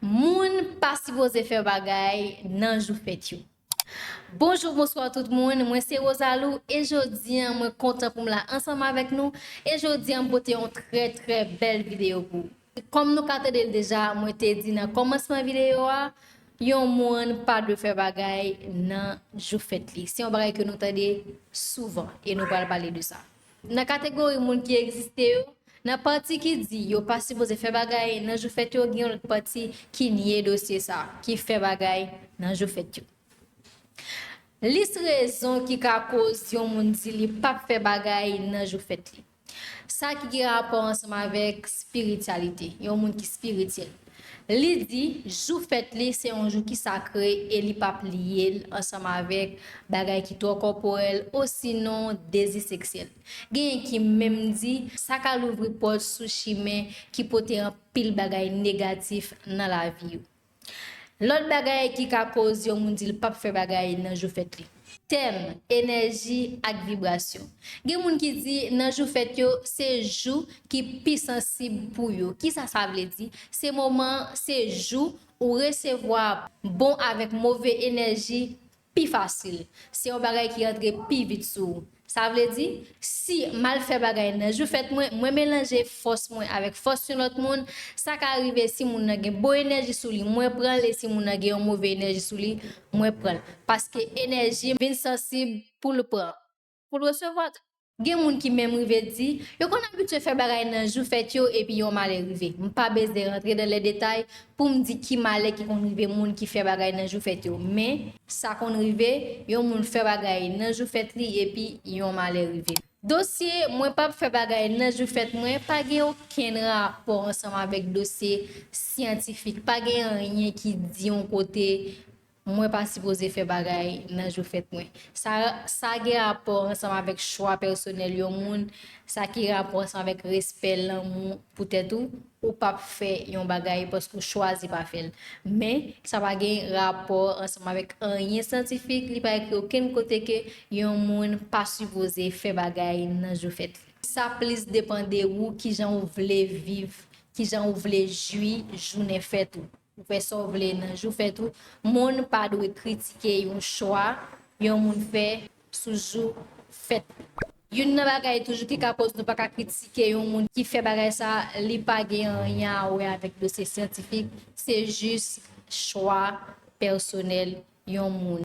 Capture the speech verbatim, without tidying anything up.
Moun pa sipoze fè bagay nan jou fèt yo. Bonjou, bonswa tout moun, mwen se Rosalou e jodi a mwen kontan pou m la ansanm avèk nou e jodi a m pote yon trè trè bèl videyo pou ou. Kòm nou ka tande l deja, mwen te di nan kòmansman videyo a, yon moun pa dwe fè bagay nan jou fèt li. Se yon bagay ke nou tande souvan e nou pral pale de sa. Nan kategori moun ki egziste yo, nan pati ki di yo pa sipoze fè bagay nan jou fèt yo, gen yon lòt pati ki nye dosye sa, ki fè bagay nan jou fèt yo. Lis rezon ki ka koz yon moun di li p ap fè bagay nan jou fèt li. Sa ki gen rapò ansanm avèk espirityalite, yon moun ki espirityèl. Li di jou fèt li se yon jou ki sakre e li p ap lye l ansanm avèk bagay ki twò kòporèl osinon dezi seksyèl. Genyen ki menm di sa ka louvri pòt sou chimen ki pote anpil bagay negatif nan lavi yo. Lòt bagay ki ka koz yon moun di l p ap fè bagay nan jou fèt li. Tèm, enèji ak vibrasyon. Gen moun ki di nan jou fèt yo, se jou ki pi sansib pou yo. Kisa sa vle di? Se moman, se jou ou resevwa bon avèk move enèji pi fasil. Se yon bagay ki rantre pi vit sou ou. Sa vle di, si m al fè bagay nan jou fèt mwen, mwen melanje fòs mwen avèk fòs yon lòt moun, sa ka rive si moun nan gen bon enèji sou li, mwen pran l, e si moun nan gen yon move enèji sou li, mwen pran l. Paske enèji m vin sansib pou l pran, pou l resevwa tou. Gen moun ki menm rive di, yo konn abitye fè bagay nan jou fèt yo epi yon malè rive. M pa bezwen rantre dans les détails pou m di ki malè ki konn rive moun ki fè bagay nan jou fèt yo. Men, sa konn rive, yon moun fè bagay nan jou fèt li epi yon malè rive. Dosye mwen p ap fè bagay nan jou fèt mwen pa gen okenn rapò ansanm avèk dosye syantifik. Pa gen anyen ki di yon kote mwen pa sipoze fè bagay nan jou fèt mwen. Sa, sa gen rapò ansanm avèk chwa pèsonèl yon moun, sa ki gen rapò ansanm avèk respè, lanmou pou tèt ou, ou p ap fè yon bagay paske w chwazi pa fè l. Men, sa pa gen rapò ansanm avèk anyen syantifik, li pa ekri okenn kote ke yon moun pa sipoze fè bagay nan jou fèt li. Sa plis depann de ou, kijan ou vle viv, kijan ou vle jwi jounen fèt ou. Ou fè sa w vle nan jou fèt ou. Moun pa dwe kritike yon chwa yon moun fè sou jou fèt li. Youn nan bagay toujou ki ka koz nou pa ka kritike yon moun ki fè bagay sa, li pa gen anyen a wè avèk dosye syantifik, se jis chwa pèsonèl yon moun.